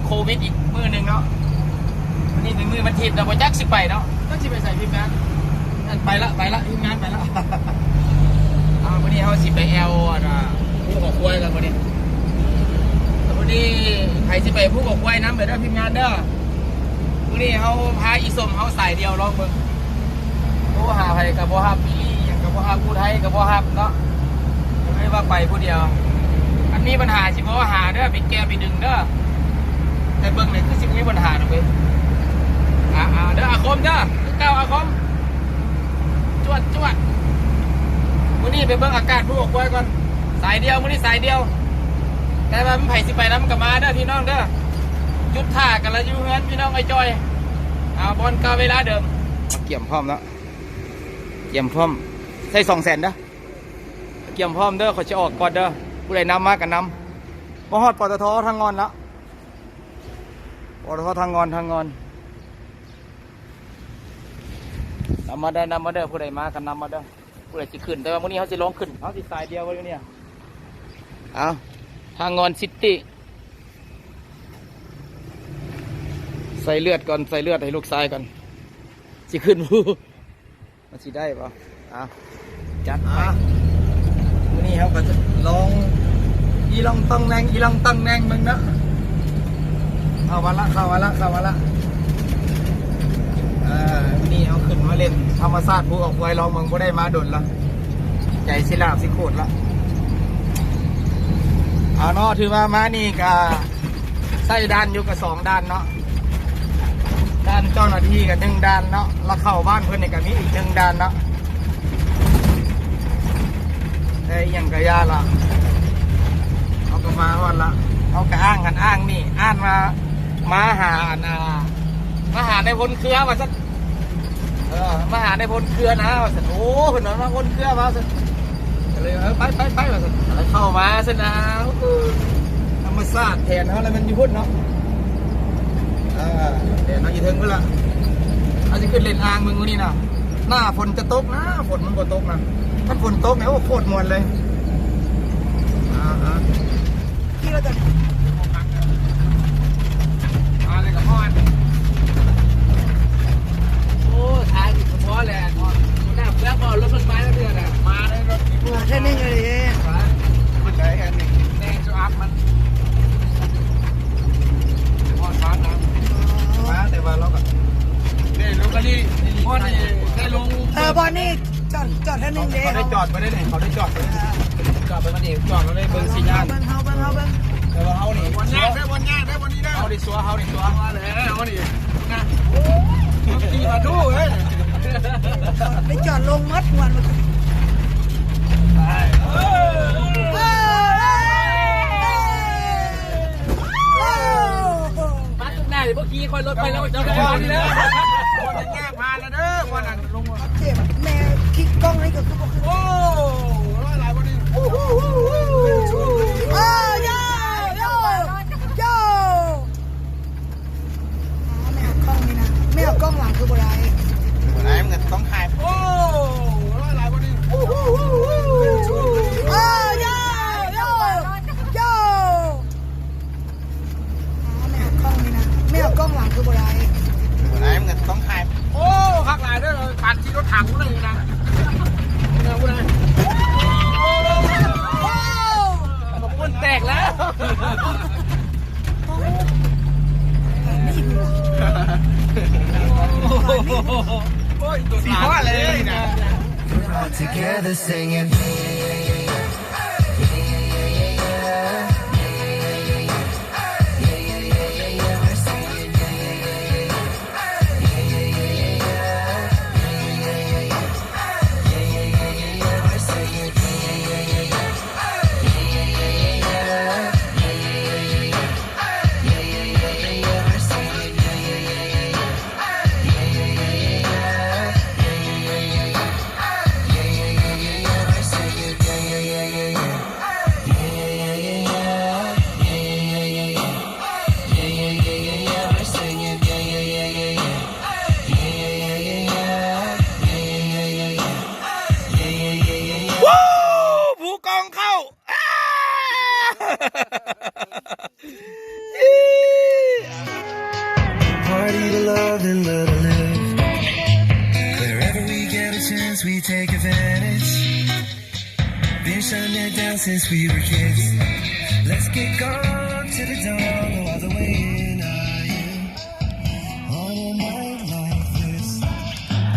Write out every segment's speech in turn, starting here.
ໂຄວິດອີກມື້ໜຶ່ງເນາະ. ມື້ນີ້ເປັນມື້ວັນທິດເນາະ ບໍ່ຈັກຊິໄປເນາະ ຈັກຊິໄປໃສທີມງານ. ນັ້ນໄປລະ ໄປລະ ທີມງານໄປລະ. ອ່າ ມື້ນີ້ເຮົາຊິໄປແອວ ອັນນ່າ ພູເຂົາຄວາຍກັນມື້ນີ້. ມື້ນີ້ໃຜຊິໄປພູເຂົາຄວາຍນຳເດີທີມງານເດີ. ມື້ນີ້ເຮົາພາອີສົມເຮົາສາຍດຽວລອງເບິ່ງ. ໂທຫາໃຜກໍບໍ່ຮັບ ອີ່ຫຍັງກໍບໍ່ຮັບ ຜູ້ໄທກໍບໍ່ຮັບເນາະ. ເລີຍວ່າໄປຜູ້ດຽວ ຄັນມີບັນຫາຊິໂທຫາເດີ ໄປແກ້ໄປດຶງເດີ. ແຕ່ເບິ່ງນີ້ຄືຊິບໍ່ມີບັນຫາດອກເວີຍ. ອ່າໆ ເດີ ອາຄົມເດີ ຄືເກົ່າ ອາຄົມ ຈວດໆ. ມື້ນີ້ໄປເບິ່ງອາກາດພູເຂົາຄວາຍກ່ອນ. ສາຍດຽວ ມື້ນີ້ສາຍດຽວ ແຕ່ວ່າມັນໃຜຊິໄປນຳກໍມາເດີພີ່ນ້ອງເດີ. ຢຸດຖ້າກັນລະຢູ່ເຮືອນພີ່ນ້ອງ ອ້າຍຈ່ອຍ. ເອົາ ບ່ອນເກົ່າເວລາເດີມ. ກຽມພ້ອມເນາະ ກຽມພ້ອມ ໃສ່ສອງແສນເດີ. ກຽມພ້ອມເດີ ຂ້ອຍຊິອອກກ່ອນເດີ. ຜູ້ໃດນຳມາກໍນຳ. ມາຮອດ ປຕທ ທາງງອນລະ ປຕທ ທາງງອນ ທາງງອນ. ນຳມາເດີ ນຳມາເດີ ຜູ້ໃດມາກໍນຳມາເດີ. ຜູ້ໃດຊິຂຶ້ນ ແຕ່ວ່າມື້ນີ້ເຮົາຊິລອງຂຶ້ນ ເຮົາຊິສາຍດຽວຢູ່ນີ້. ເອົາ ທາງງອນຊິຕິ ໃສ່ເລືອດກ່ອນ ໃສ່ເລືອດໃຫ້ລູກຊາຍກ່ອນ ຊິຂຶ້ນພູ. ມັນຊິໄດ້ບໍ່? ອ່ະ ຈັດໄປ. ມື້ນີ້ເຮົາກໍຈະລອງອີ່ລ່ອງຕ່ອງແໜ່ງ ອີ່ລ່ອງຕ່ອງແໜ່ງເບິ່ງເນາະ. ເຂົ້າມາລະ ເຂົ້າມາລະ ເຂົ້າມາລະ. ເອີ ມື້ນີ້ເຮົາຂຶ້ນມາຫຼິ້ນທຳມະຊາດພູເຂົາຄວາຍ ລອງເບິ່ງ ບໍ່ໄດ້ມາດົນລະ ໃຈຊິຫຼາບຊິຂູດລະ. ເອົາເນາະ ຖືວ່າມານີ້ກະ ໃຊ້ດ່ານຢູ່ກະສອງດ່ານເນາະ. ດ່ານເຈົ້າໜ້າທີ່ກະໜຶ່ງດ່ານເນາະ ລະເຂົ້າບ້ານເພິ່ນນີ້ກະມີອີກໜຶ່ງດ່ານເນາະ. ແຕ່ອີ່ຫຍັງກະຢ່າລະ ເຮົາກະມາຮອດລະ. ເຮົາກະອ້າງຫັ້ນອ້າງນີ້ ອ້າງວ່າມາຫາ ອັນນ່າ ມາຫານາຍພົນເຄືອວ່າຊັ້ນ. ເອີ ມາຫານາຍພົນເຄືອນະວ່າຊັ້ນ. ໂອ້ ເພິ່ນວ່າມາພົນເຄືອວ່າຊັ້ນ ກໍເລີຍ ເອີ ໄປ ໄປ ໄປ ວ່າຊັ້ນ ເຂົ້າມາຊັ້ນນະ. ທຳມະຊາດແຜນເຮົາລະແມ່ນຢູ່ພຸ້ນເນາະ. ເອີ ແຜນເຮົາຢູ່ເທິງພຸ້ນລະ. ເຮົາຊິຂຶ້ນເລ່ນອ່າງເບິ່ງມື້ນີ້ນະ. ໜ້າຝົນຈະຕົກນະ ຝົນມັນບໍ່ຕົກນະ. ຄັນຝົນຕົກນີ້ ໂອ້ ໂຄດມ່ວນເລີຍ. ອ່າ ອ່າ ຂີ່ລົດຈັກ ມາເລີຍກໍຮອດ. ໂອ້ ທາງນີ້ກໍພໍແຫຼະ ໜ້າເຟືອກບໍ່ລົດເພິ່ນມາເທື່ອນະ. ມາເລີຍລົດ ມາເທື່ອໜຶ່ງເລີຍເດ້ ເພິ່ນໄດ້ແຄ່ນີ້ ແຕ່ຈຸອັບມັນຮອດບ້ານນະ. ມາແຕ່ວ່າເຮົາກໍ ນີ້ລົງອັນນີ້ ຮອດນີ້ແຕ່ລົງ ເອີ ບ່ອນນີ້ ຈອດ ຈອດເທື່ອໜຶ່ງເດ້ ເຂົາໄດ້ຈອດໄປໄດ້ນີ້ ເຂົາໄດ້ຈອດໄປ ເອີ ຈອດໄປ ມັນເອງຈອດມາໄດ້ເບິ່ງສັນຍານ. ເບິ່ງເຮົາ ເບິ່ງເຮົາ ເບິ່ງ ແຕ່ວ່າເຮົານີ້ ບ່ອນຍາກເດີ ບ່ອນຍາກເດີ ບ່ອນນີ້ເດີ. ເຮົານີ້ສັວ ເຮົານີ້ສັວ ມາແລ້ວ ເຮົານີ້ນະ. ໂອ້ ຂີ່ມາດູເອີຍ ໄດ້ຈອດລົງໝົດມ່ວນໝົດ. ໄປ ເອີ ເອີ ມາຕົງໜ້ານີ້ ບໍ່ຂີ່ຄ່ອຍລົດໄປແລ້ວ ເຈົ້າໄດ້ມານີ້ເດີ. ບ່ອນຍາກ ຜ່ານແລ້ວເດີ ບ່ອນນັ້ນລົງ ເຈັບ ແມ່ຄິດກ້ອງໃຫ້ກໍຄືບໍ່ຄື. ໂອ້ ຫຼາຍໆ ບ່ອນນີ້. ໂອ້ ໂຢ ໂຢ ໂຢ ແມ່ເອົາກ້ອງນີ້ນະ ແມ່ເອົາກ້ອງຫຼັງຄືບໍ່ໄດ້ ບໍ່ໄດ້ ມັນກໍຕ້ອງຖ່າຍ. ໂອ້ ຫຼາຍໆ ບ່ອນນີ້. ໂອ້ ໂຢ ໂຢ ໂຢ ແມ່ເອົາກ້ອງນີ້ນະ ແມ່ເອົາກ້ອງຫຼັງຄືບໍ່ໄດ້ ບໍ່ໄດ້ ມັນກໍຕ້ອງຖ່າຍ. ໂອ້ ຄັກຫຼາຍເດີ ປານຂີ່ລົດຖັງພຸ້ນນະ ເອີ ພຸ້ນນະ. ໂອ້ ຂະບວນແຕກແລ້ວ ໂອ້ຍ ຕົວສີຟ້າເລີຍນະ. We're all together singing. Woo! ຜູ້ກອງເຂົ້າ ອ້າ! ອີ່ Love and let her live. Wherever we get a chance, we take advantage. Been shutting it down since we were kids. Let's get gone to the dawn, go all the way in. On a night like this,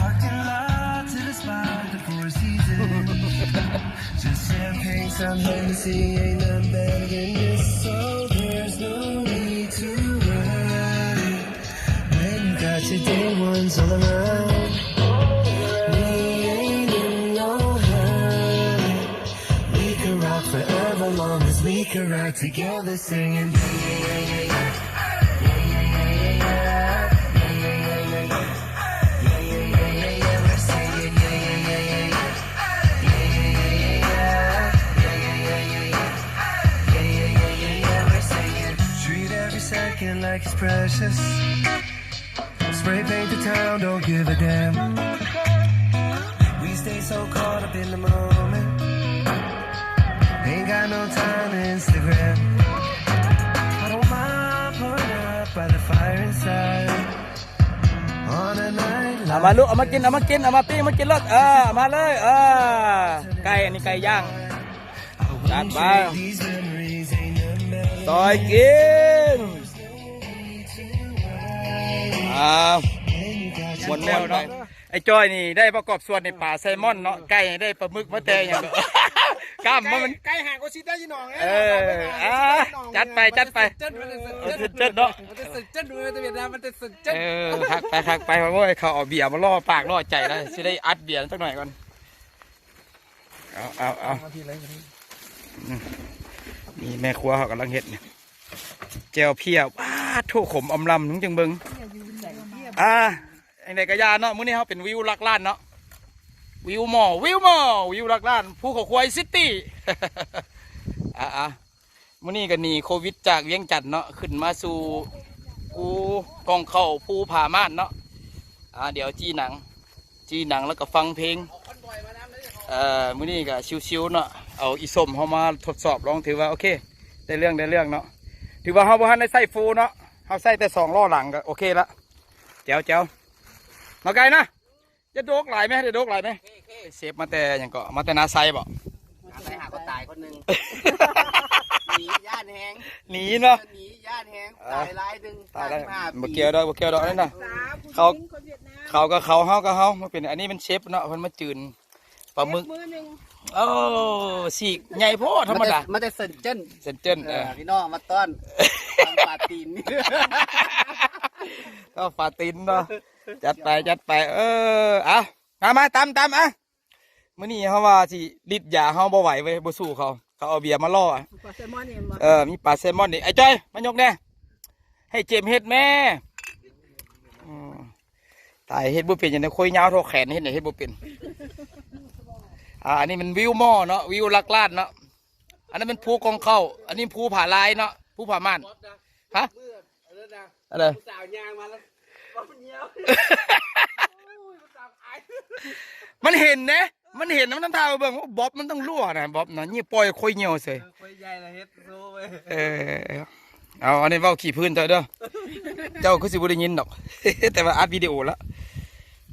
parking lot to the spot, the Four Seasons. Just champagne, some Hennessy, ain't nothing better than this. So there's no need to worry when you got your day ones all around. We ain't in no hurry. We can rock forever long as we can rock together singing. Treat every second like it's precious. Spray paint the town, don't give a damn. We stay so caught up in the moment. Ain't got no time to Instagram. I don't mind pulling up by the fire inside. On a night ເອົາມາລູກ ເອົາມາກິນ ເອົາມາກິນ ເອົາມາປີ້ງ ມາກິນໂລດ ເອີ ເອົາມາເລີຍ ເອີ ໄກ່ ອັນນີ້ໄກ່ຍ່າງ ຈັດໄປ ຊອຍກິນ ອ້າວ ມ່ວນໆໄປ ໄອ້ຈ້ອຍນີ້ໄດ້ປະກອບສ່ວນໃນປາໄຊມອນເນາະ ໄກ່ໄດ້ປາໝຶກມາແຕ່ຫຍັງ ກ້າມມັນ ໄກ່ຫາກໍຊິໄດ້ຢູ່ໜອງ ເອີ ອ່າ ຈັດໄປ ຈັດໄປ ເອີ ເຈັດເນາະ ມັນຈະເສີນເຈີນ ມັນຈະເສີນເຈີນ ເອີ ຄັກໄປ ຄັກໄປ ໂອ້ຍ ເຂົາເອົາເບຍມາຫຼໍ່ປາກຫຼໍ່ໃຈແລ້ວ ຊິໄດ້ອັດເບຍຈັກໜ້ອຍກ່ອນ ເອົາ ເອົາ ເອົາ ມາພີ້ເລີຍ ນີ້ແມ່ຄົວເຮົາກຳລັງເຮັດນີ້ ແຈ່ວເພຍ ປາດໂທ້ ຂົມອຳລຳ ຈັ່ງເບິ່ງ ອ່າ ຈັ່ງໃດກໍຢ່າເນາະ ມື້ນີ້ເຮົາເປັນວິວຫຼັກລ້ານເນາະ ວິວມໍ ວິວມໍ ວິວຫຼັກລ້ານ ພູເຂົາຄວາຍຊິຕີ້ ອ່າ ມື້ນີ້ກໍໜີໂຄວິດຈາກວຽງຈັນເນາະ ຂຶ້ນມາສູ່ພູກອງເຂົ້າ ພູຜາມ່ານເນາະ ອ່າ ດຽວຈີ່ໜັງ ຈີ່ໜັງແລ້ວກໍຟັງເພງ ເອີ ມື້ນີ້ກໍຊິວໆເນາະ ເອົາອີສົມເຮົາມາທົດສອບລອງ ຖືວ່າໂອເຄ ໄດ້ເລື່ອງ ໄດ້ເລື່ອງເນາະ ຖືວ່າເຮົາບໍ່ທັນໄດ້ໃຊ້ຟູເນາະ ເຮົາໃຊ້ແຕ່ສອງລໍ້ຫຼັງກໍໂອເຄລະ ແຈວໆ ເນາະໄກ່ນະ ຢ່າດົກຫຼາຍແມ ຢ່າດົກຫຼາຍແມ ເຊຟມາແຕ່ຫຍັງເກາະ ມາແຕ່ນາໄຊບໍ? ນາໄຊຫາກໍຕາຍຄົນໜຶ່ງ ໜີຢ້ານແຮງ ໜີເນາະ ໜີຢ້ານແຮງ ຕາຍລາຍໜຶ່ງ ຕາຍລາຍ ບໍ່ກ່ຽວດອກ ບໍ່ກ່ຽວດອກ ອັນນັ້ນນະ ເຂົາ ເຂົາກໍເຂົາ ເຮົາກໍເຮົາ ບໍ່ເປັນ ອັນນີ້ມັນເຊຟເນາະ ເພິ່ນມາຈືນປາໝຶກ ໂອ້ ສີກໃຫຍ່ໂພດ ທຳມະດາ ມາແຕ່ເຊິນເຈິນ ເຊິນເຈິນ ເອີ ເອີ ພີ່ນ້ອງມາຕ້ອນ ປາຕີນ ກໍປາຕີນເນາະ ຈັດໄປ ຈັດໄປ ເອີ ເອົາ ມາ ມາ ຕຳ ຕຳ ອ່ະ ມື້ນີ້ເຮົາວ່າຊິລິດຢາເຮົາບໍ່ໄຫວເວີຍ ບໍ່ສູ້ເຂົາ ເຂົາເອົາເບຍມາຫຼໍ່ ປາແຊມອນນີ້ແມ່ນບໍ່? ເອີ ມີປາແຊມອນນີ້ ໄອ້ຈ້ອຍ ມາຍົກແດ່ ໃຫ້ເຈມເຮັດແມ່ ອືມ ຕາຍ ເຮັດບໍ່ເປັນຫຍັງ ໂຄຍຍາວທໍ່ແຂນ ເຮັດຫຍັງເຮັດບໍ່ເປັນ ອ່າ ອັນນີ້ມັນວິວມໍເນາະ ວິວຫຼັກລ້ານເນາະ ອັນນັ້ນມັນພູກອງເຂົ້າ ອັນນີ້ພູຜາລາຍເນາະ ພູຜາມ່ານ ຮະ ອັນນັ້ນນະ ອັນໃດ? ຜູ້ສາວຍ່າງມາແລ້ວ ມັນເຫັນເດ້ ມັນເຫັນ ມັນທຳທ່າເບິ່ງ ໂອ້ ບອບມັນຕ້ອງຮົ່ວນະ ບອບນະ ນີ້ປ່ອຍໂຄຍຍ່ຽວເສີຍ ເອີ ໂຄຍໃຫຍ່ລະເຮັດໂຊເວີຍ ເອີ ເອົາ ອັນນີ້ເວົ້າຂີ້ພື້ນເຈົ້າເດີ ເຈົ້າຄືຊິບໍ່ໄດ້ຍິນດອກ ແຕ່ວ່າອັດວິດີໂອລະ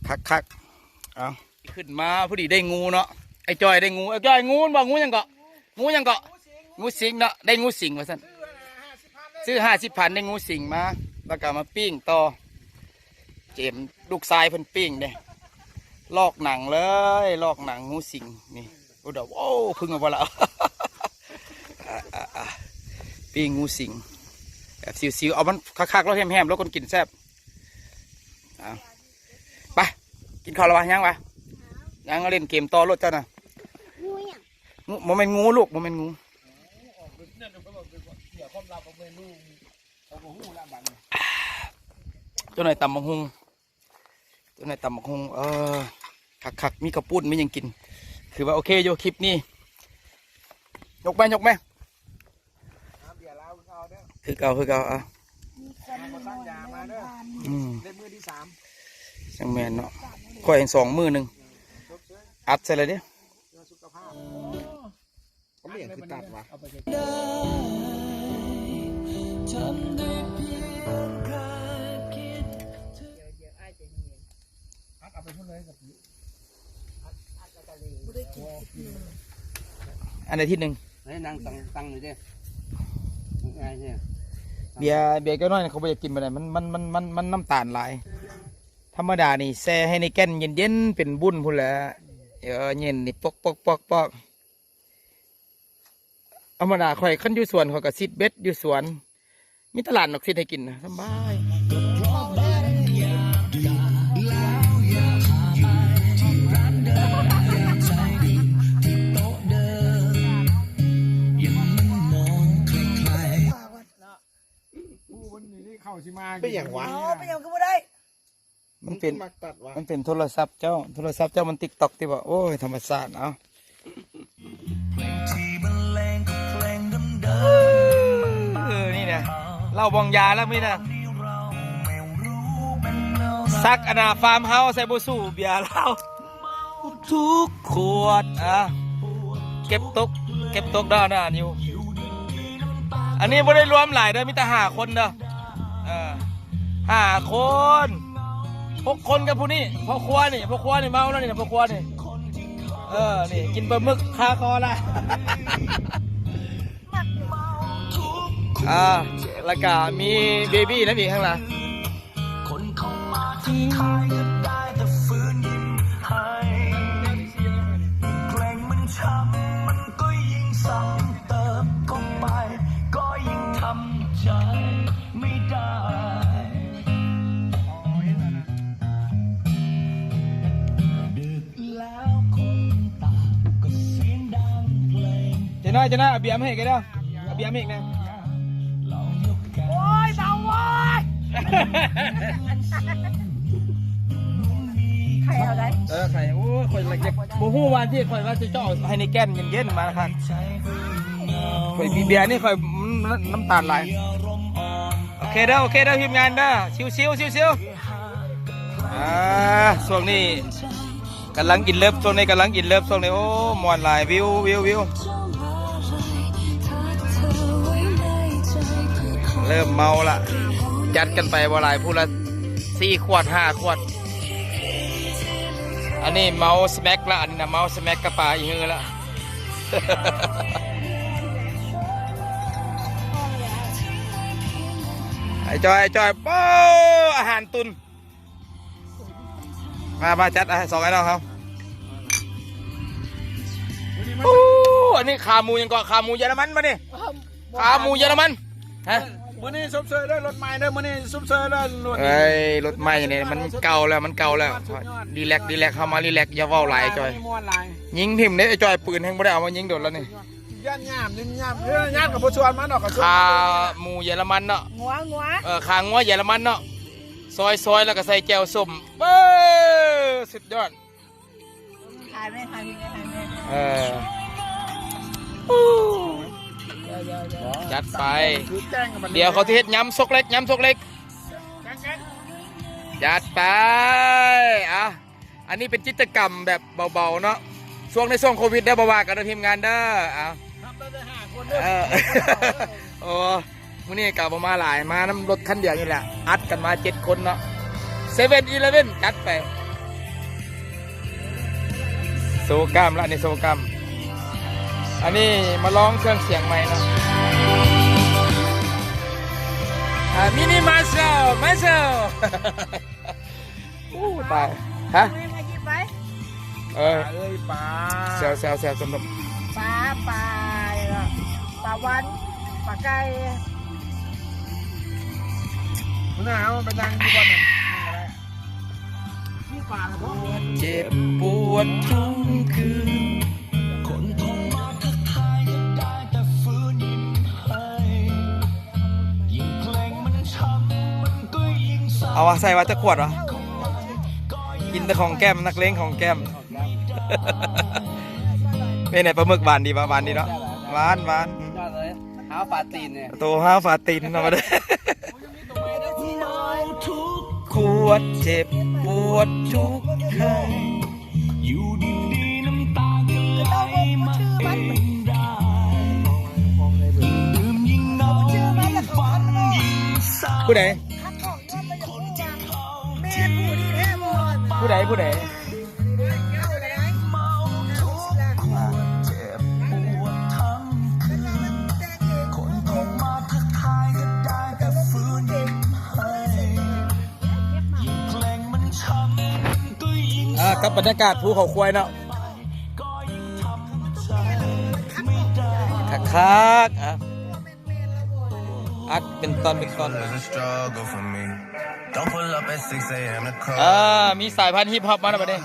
ຄັກໆ ເອົາ ຂຶ້ນມາພໍດີໄດ້ງູເນາະ ໄອ້ຈ້ອຍໄດ້ງູ ໄອ້ຈ້ອຍ ງູບໍ່ ງູຫຍັງເກາະ ງູຫຍັງເກາະ ງູສິງເນາະ ໄດ້ງູສິງວ່າຊັ້ນ ຊື້ຫ້າສິບພັນ ໄດ້ງູສິງມາ ແລ້ວກໍມາປີ້ງຕໍ່ ເຈມລູກຊາຍເພິ່ນປີ້ງເດ້ ລອກໜັງເລີຍ ລອກໜັງງູສິງນີ້ ໂອ້ ດອກ ໂອ້ ເພິ່ງເອົາບໍ່ລະ ອ່າໆ ປີ້ງງູສິງ ແບບຊິວໆ ເອົາມັນຄັກໆ ໂລດ ແຮມໆ ໂລດ ຄົນກິນແຊບ ເອົາ ໄປ ກິນເຂົ້າແລ້ວວະ ຍັງວະ ຍັງ ເອົາ ຫຼິ້ນເກມຕໍ່ໂລດເຈົ້ານະ ງູຫຍັງ? ງູ ບໍ່ແມ່ນງູລູກ ບໍ່ແມ່ນງູ ຈັ່ງໃດຕຳບັກຫຸ່ງ ຈັ່ງໃດຕຳບັກຫຸ່ງ ເອີ ຄັກໆ ມີເຂົ້າປຸ້ນ ມີຫຍັງກິນ ຄືວ່າໂອເຄຢູ່ ຄລິບນີ້ ຍົກໄປ ຍົກໄປ ຄືເກົ່າ ຄືເກົ່າ ອ່ະ ອືມ ຍັງແມ່ນເນາະ ຂ້ອຍສອງມື້ໜຶ່ງ ອັດໃສ່ແລ້ວເດ້ ເອົາມາຫຍັງຄືຕັດວະ? ໄດ້ ທຳໄດ້ພຽງຄາດຄິດເຖິງ ບໍ່ໄດ້ກິນທິດໜຶ່ງ ອັນໃດທິດໜຶ່ງ ໃຫ້ນັ່ງຕັ້ງ ຕັ້ງຢູ່ເດ້ ງ່າຍແທ້ ເບຍ ເບຍແກ້ວນ້ອຍນີ້ ເຂົາບໍ່ຢາກກິນປານໃດ ມັນ ມັນ ມັນ ມັນ ມັນນ້ຳຕານຫຼາຍ. ທຳມະດານີ້ແຊ່ໃຫ້ໃນແກ່ນເຢັນໆ ເປັນບຸ້ນພຸ້ນແຫຼະ ເອີ ເຢັນນີ້ ປອກໆໆໆ. ທຳມະດາຂ້ອຍ ຄັນຢູ່ສວນ ຂ້ອຍກໍຊິດເບັດຢູ່ສວນ ມີແຕ່ຫຼານນອກຊິດໃຫ້ກິນນະ ສະບາຍ. ເປັນຫຍັງວະ? ເອົາ ເປັນຫຍັງຄືບໍ່ໄດ້? ມັນເປັນ ມັນເປັນໂທລະສັບເຈົ້າ ໂທລະສັບເຈົ້າມັນຕິກຕັອກຕິບໍ່? ໂອ້ຍ ທຳມະຊາດ ເອົາ ເອີ ນີ້ນະ ເຫຼົ້າບອງຢາແລ້ວມີນະ ສັກອັນນາຟາມເຮົາໃສ່ບໍ່ສູ້ເບຍລາວ ທຸກຂວດ ອ່າ ເກັບຕົກ ເກັບຕົກເດີ ອັນນັ້ນຢູ່ ອັນນີ້ບໍ່ໄດ້ລວມຫຼາຍເດີ ມີແຕ່ຫ້າຄົນເດີ ເອີ ຫ້າຄົນ ຫົກຄົນກັບຜູ້ນີ້ ພໍ່ຄົວນີ້ ພໍ່ຄົວນີ້ເມົາແລ້ວນີ້ ພໍ່ຄົວນີ້ ເອີ ນີ້ກິນປາໝຶກຄາຄໍລະ ອ່າ ແລ້ວກະມີເບບີນຳອີກຂ້າງຫຼັງ ຄົນເຂົ້າມາທັກທາຍກໍໄດ້ແຕ່ຝືນຍິ້ມໃຫ້ ຍິ່ງແກລ້ງມັນຊ້ຳ ມັນກໍຍິ່ງຊ້ຳເຕີມເຂົ້າໄປ ກໍຍິ່ງທຳໃຈໄມ່ໄດ້ ດຶກແລ້ວຄົນຕ່າງກໍສຽງດັງເກລງ ເຈົ້ານ້ອຍ ເຈົ້ານ້ອຍ ເອົາເບຍມາໃຫ້ແກເດີ. ເອົາເບຍມາອີກນະ ໂອ້ຍ ເບົາໂວ້ຍ ໄຂ່ເອົາໄດ້ ເອີ ໄຂ່ ໂອ້ຍ ຂ້ອຍລະຢາກ ບໍ່ຮູ້ວ່າທີ່ຂ້ອຍວ່າຊິເຈາະໃຫ້ໃນແກ່ນເຢັນໆ ມາຄັກ ຂ້ອຍເບຍນີ້ຂ້ອຍ ນ້ຳຕານຫຼາຍ ໂອເຄເດີ ໂອເຄເດີ ທີມງານເດີ ຊິວໆ ຊິວໆ ອ່າ ຊ່ວງນີ້ ກຳລັງອິນເລີບ ຊ່ວງນີ້ກຳລັງອິນເລີບ ຊ່ວງນີ້ ໂອ້ ມ່ວນຫຼາຍ ວິວ ວິວ ວິວ ເລີ່ມເມົາລະ ຈັດກັນໄປບໍ່ຫຼາຍ ຜູ້ລະສີ່ຂວດ ຫ້າຂວດ ອັນນີ້ເມົາສະແມັກລະ ອັນນີ້ນະ ເມົາສະແມັກກັບປາອີຮືລະ ໄອ້ຈອຍ ໄອ້ຈອຍ ໂອ້ ອາຫານຕຸນ ມາ ມາຈັດ ອ່ະ ສອງໄອ້ນ້ອງເຮົາ ໂອ້ ອັນນີ້ຂາໝູຫຍັງເກາະ ຂາໝູເຢຍລະມັນບໍ່ນີ້ ຂາໝູເຢຍລະມັນ ຮະ ມື້ນີ້ຊົມເຊີຍເດີ ລົດໃໝ່ເດີ ມື້ນີ້ຊົມເຊີຍເດີ ລົດ ເອີຍ ລົດໃໝ່ນີ້ມັນເກົ່າແລ້ວ ມັນເກົ່າແລ້ວ ຣີແລັກ ຣີແລັກ ເຮົາມາຣີແລັກ ຢ່າເວົ້າຫຼາຍ ຈ່ອຍ ຍິງຖິ້ມເດ້ ຈ່ອຍ ປືນແຮງບໍ່ໄດ້ເອົາມາຍິງດົນແລ້ວນີ້ ຢ້ານຍາມ ຍິງຍາມ ເອີ ຍາມກໍບໍ່ຊວນມາດອກ ກໍຊວນ ຂາໝູເຢຍລະມັນເນາະ ງົວ ງົວ ເອີ ຂາງົວເຢຍລະມັນເນາະ ຊອຍໆ ແລ້ວກໍໃສ່ແຈ່ວສົ້ມ ເອີ ສຸດຍອດ ຖ່າຍແມ່ ຖ່າຍແມ່ ເອີ ຈັດໄປ ດຽວເຂົາຊິເຮັດຍຳຊອກເລັກ ຍຳຊອກເລັກ ຈັດໄປ ອ່ະ ອັນນີ້ເປັນກິດຈະກຳແບບເບົາໆ ເນາະ ຊ່ວງ ໃນຊ່ວງໂຄວິດເດີ ບໍ່ວ່າກັນເດີ ທີມງານເດີ ເອົາ ຮັບໄດ້ແຕ່ຫ້າຄົນເດີ ເອີ ໂອ້ ມື້ນີ້ກໍບໍ່ມາຫຼາຍ ມານຳລົດຄັນດຽວນີ້ແຫຼະ ອັດກັນມາເຈັດຄົນເນາະ ເຊເວັນອີເລເວັນ ຈັດໄປ ໂຊກ້າມລະ ອັນນີ້ໂຊກ້າມ ອັນນີ້ມາລອງເຄື່ອງສຽງໃໝ່ເນາະ ອ່າ ມິນິມາເຊວ ມາເຊວ ໂອ້ ຕາຍ ຮະ ເອີ ປາເອີຍປາ ແຊວໆໆ ສົມ ປາ ປາ ປາວັນ ປາໄກ່ ມື້ໜ້າເຮົາໄປນັ່ງຢູ່ບ່ອນນັ້ນ ເຈັບປວດທຸກຄືນ ຄົນໂທມາທັກທາຍ ຢາກໄດ້ແຕ່ຝືນຍິ້ມໃຫ້ ຍິ່ງແກລ້ງມັນຊ້ຳ ມັນກໍຍິ່ງຊ້ຳ ເອົາວ່າ ໃສ່ວ່າຈັກຂວດວະ ກິນແຕ່ຂອງແກ້ມ ນັກເລງຂອງແກ້ມ ເປັນໄງ ປາໝຶກຫວານດີບໍ່? ຫວານດີເນາະ ຫວານ ຫວານ ຍອດເລີຍ ຫ້າວຝາຕີນນີ້ ໂຕຫ້າວຝາຕີນເນາະ ເມົາທຸກຂວດ ເຈັບປວດທຸກໄຂ້ ຢູ່ດີໆ ນ້ຳຕາກໍໄຫຼມາເອງໄດ້ ຍິ່ງດື່ມຍິ່ງເມົາ ຍິ່ງຝັນຍິ່ງເສົ້າ ຜູ້ໃດ? ຜູ້ໃດ? ຜູ້ໃດ? ບັນຍາກາດພູເຂົາຄວາຍເນາະ ຄັກໆ ອ່ະ ອັດເປັນຕອນເປັນຕອນ Don't pull up at six a.m. to call. ອ່າ ມີສາຍພັນຮິບຮອບມາແລ້ວບັດນີ້.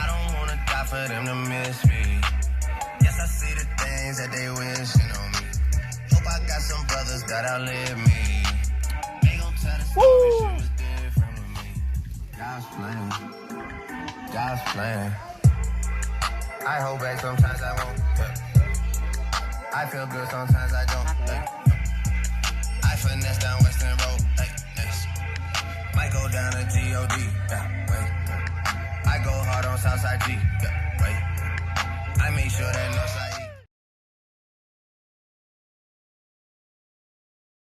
I don't wanna die for them to miss me. Yes, I see the things that they wishing on me. Hope I got some brothers that outlive me. They gon' tell the story, shit was different with me. God's plan, God's plan. I hold back sometimes I won't. Yeah. I feel good sometimes I don't. Yeah. I finesse down Weston Road. Hey, next. Might go down to G O D. Yeah, wait. I go hard on Southside G. Yeah, wait. I make sure that Northside